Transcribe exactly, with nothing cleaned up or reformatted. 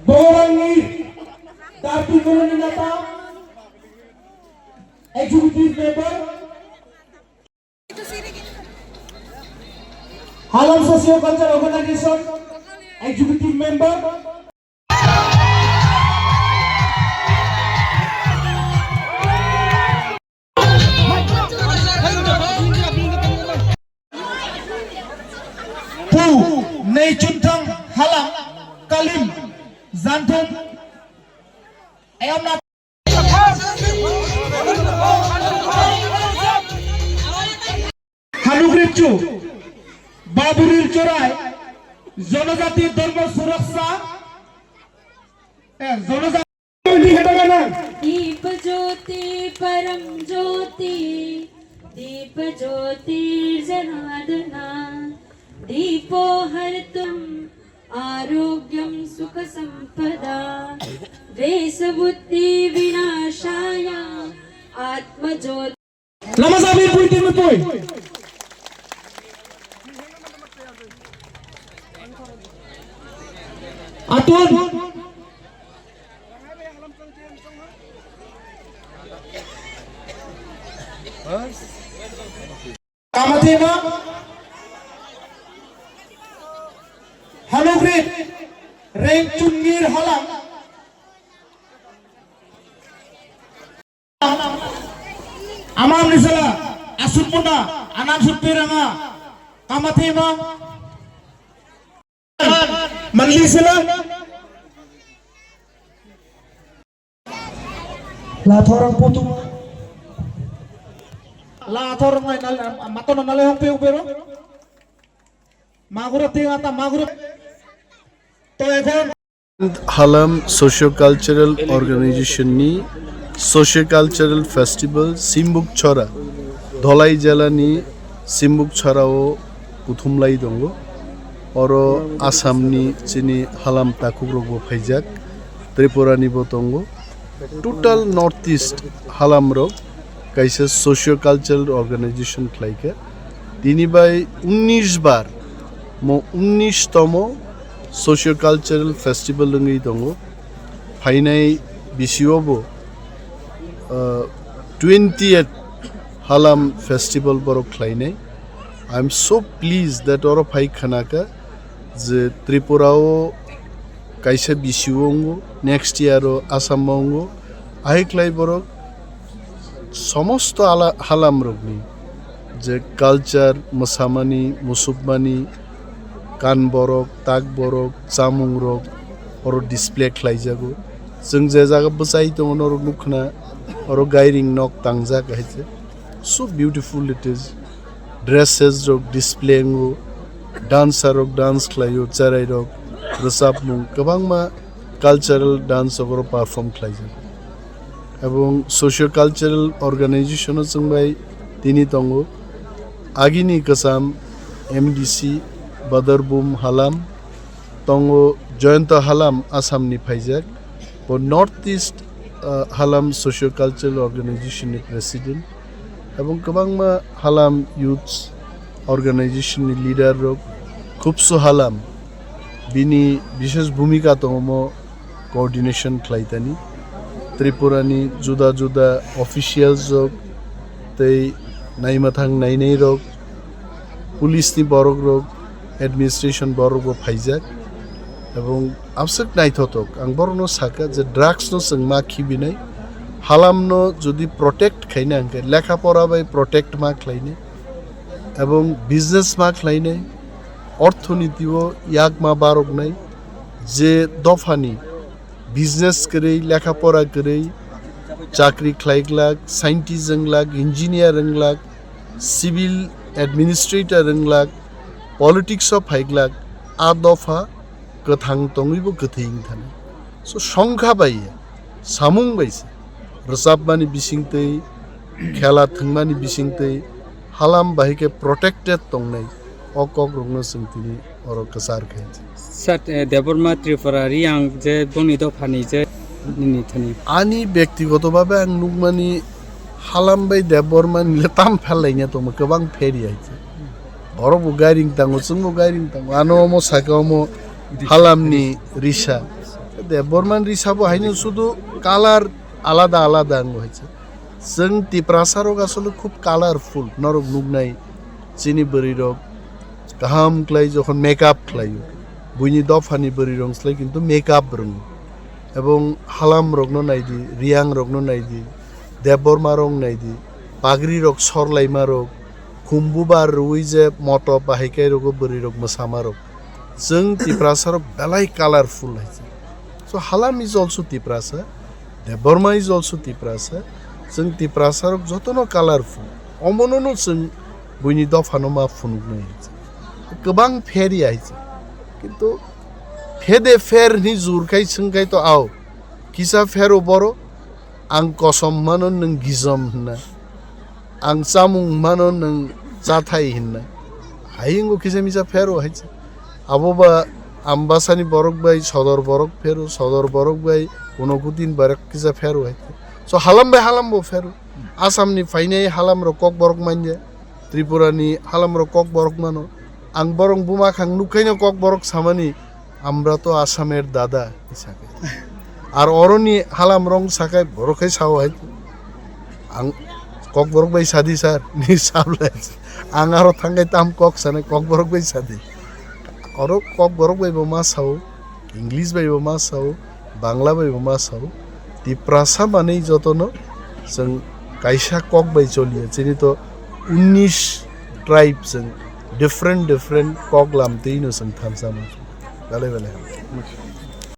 Bogorangni Darti Koloni Neta, Executive Member, Halam Socio Culture Organization, Executive Member, Pu Neichunthang Halam Kalim Janthum Ayamna Hanugripchu Baburil Chorai Jonojati Dharma Suraksha eh, Jonojati Dip jyoti param jyoti, dip jyoti janadana, dipo hartum arogyam sukha sampada, dvesa buddhi vinashaya, atma jyoti. Lama sabir pui timi pui. Atun. Kamathima. Hanugrit. Rengchunngir Halam. Amam ni sala, asuk muna, anam suk piranga, kamathima, manli sala. Lathorang putu. Lathorang ngai nal, matona nale hong pe upero. Magura tinga ta magura. To ekhon Halam Socio-Cultural Organization ni Socio-Cultural Festival Simbukchora, Dholai jela ni Simbukchora o kuthumlai tongo. Oro Assam ni chini halam takhuk rok bo phaijak, Tripura ni bo tongo. Total North East halam rok kaisa socio cultural organization khlai kha. Tini bai unnish bar, mo unnish tomo socio cultural festival wngwi tongo. Phainai bisio bo, uh, twentieth Halam Festival borok khlainai. I am so pleased that oro phai khanaka je Tripura o kaisa bisio wngo, next year o Assam o wngo. Ahai khlai borok somosto ala-, halam rokni je culture, mwsamani, musukmani, kan borok, tak borok, chamung rok oro display khlai jago. Chwng je jaga bwchai tongo norok nukha na, oro gairing nok tangjak hai se. So beautiful it is. Dresses rok display wngo, dancer rok dance khlaio, cherai rok rwchapmung kwbangma cultural dance rok oro perform khlaijak. Ebong socio cultural organization o chwng bai tini tongo, agini kwcham M D C Badarbum Halam, tongo Jayanta Halam, Assam ni phaijak. Bo North East, ah, Halam Socio Cultural Organization ni President. Ebong kwbangma Halam Youth Organization ni leader rok, Khubsu Halam, bini bishesh bhumika tongo mo coordination khlai tani. Tripura ni juda juda officials rok tei naimathang nainai rok, police ni borok rok, administration borok bo phaijak. Ebong abswk naithothok, ang borokno sakha je drugs no chwng ma khibinai, halam no jodi protect khaina hwnkhe lekha pora bai protect ma khlainai, ebong business ma khlainai, orthoniti o yak ma baroknai, je dophani business kwrwi, lekha pora kwrwi, chakri khlai glak, scientist wng glak, engineer wng glak, civil administrator wng glak, politics o phai glak, a dopha kwthang tongwi bo kwthwi wng thani. So, songkha bai ya, samung bai se, rwchapmani bisingtwi, khela thwngmani bisingtwi, halam bahai khe protected tongnai, o kokrokno chwng tini oro kwchar khainai. Sir, eh, Debbarma Tripura Reang je boni dophani je nini thani. Ani bektigoto bhabe ang nukmani halam bai Debbarma ni le tam phel laina tongma kwbang pheri hai se. Borok bo gairing tango, chwng bo gairing tango. Ano omo saka omo halamni risa. Debbarma ni risa bo haino sudu color alada alada ango hai se. Chwng Tiprasa rok asole khub colorful, norok nuknai chini bwrwi rok kaham khlai jokhon makeup khlaio. Buini dophani bwrwi rok slai kintu makeup rwngo. Ebong halam rokno naidi, Riang rokno naidi, Debbarma rok naidi, pagri rok sorlaima rok, khumbu bar rwi je moto bahai kai rogo bwrwi rok mwsama rok. Chwng Tiprasa rok belai colorful hai se. So Halam is also Tiprasa, Debbarma is also Tiprasa. Chwng Tiprasa rok jotono colorful. Omono no chwng buini dophano ma phunuknai hai se. Kwbang pher ya hai se. Kintu phede pher hwnwi jur khai swng khai to ao. Kisa phero boro, ang kosom mano nwng gijom hwnna. Ang chamung mano nwng chathai hwnna. Hai wngkha kisa misa phero hai se. Abo ba Ambasani borok bai sodor borok phero, sodor borok bai Unakoti ni borok kisa phero hai se. So Halam bai Halam bo phero. Assam ni phainai Halam rok Kokborok manya. Tripura ni Halam rok Kokborok mano. Ang borok buma khang nukhaino Kokborok samani, "Amra to Assamer dada," hinwi sakai. Ar oroni Halam rok sakai borok khai sao hai. Ang Kokborok bai sadi sir, ni sablai. Ang aro thangkai tam kok sanai Kokborok bai sadi. Oro Kokborok bai bo ma sao, English bai bo ma sao, Bangla bai bo ma sao. Tiprasa manwi jotono chwng kaisa kok bai choliya. Chini to unnish tribe chwng different different kok lamtwi no chwng thansa ma. Belai belai hambai.